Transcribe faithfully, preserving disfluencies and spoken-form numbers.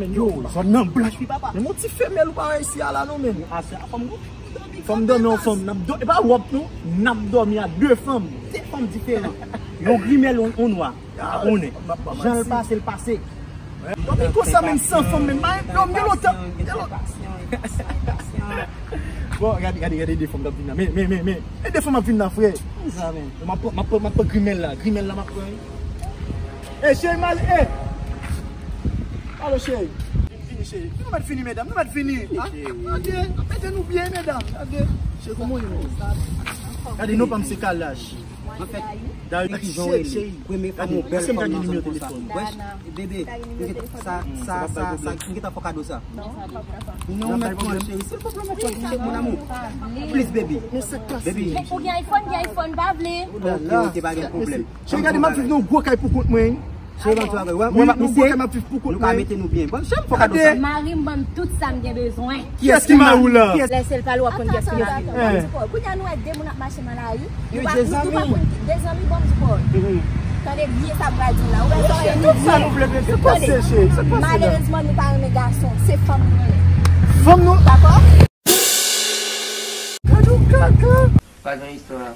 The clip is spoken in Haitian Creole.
Men yo, zòn nan blanch wi papa. Men yon ti femèl ou pa wè isi a la non men. Fò m dòmi yon fanm, n ap dò-, e pa wòp non, n ap dòmi a de fanm, de fanm diferan. Yon grimèl, yon, yon nwa, konnen. Jan l pase, l pase. Dòmi konsa menm san fanm menm, pa gen lontan. Bon, gade, gade, gade de fanm k ap vin la. Men, men, men, men. E de fanm ap vin la, frè. Sa men. M ap pran, m ap pran, m ap pran grimèl la, grimèl la m ap pran. E cheri mal, e. Alo cheri. Vini cheri. Nou mèt vini medam, nou mèt vini. Gade, mete nou byen medam. Gade. Cheri, kòman w ye menm? Gade non pa m se Kalash. Anfèt, Dayou ki jan w rele. Premye fwa m wè yon bèl fanm nan zòn konsa. Wè, bebe, sa, sa, sa, sa, m gentan fè w kado sa. Non, ou mèt pran l cheri. Silvouplè mon cœur, mon amour. Please baby. Baby. Ou gen iPhone, gen iPhone, pa vle. Ok, ok, pa gen pwoblèm. Cheri, gade m ap viv nan yon gwo kay pou kont mwen. Cheri, ban travay. Wi, m ap nan yon gwo kay, m ap viv pou kont mwen. Nou ka mete nou byen. Bon, cheri, m fè w kado sa. Mari m ban m tout sa m gen bezwen. Kiyès ki mari w la? Lè sèl pale w ap konn kiyès ki mari w. Kounye a nou wè de moun ap mache nan lari. Nou pa, nou tou pa konn ki de zanmi, bon, m di bò. Tande byen sa m pral di w la. Ou wè sa w ye nou di. Tout sa nou vle, bebe, se pase, cheri, se pase la. Malerezman, nou pa renmen gason. Se fanm nou renmen. Fanm nou? Dakò? Gade yon kaka. Pa gen istwa.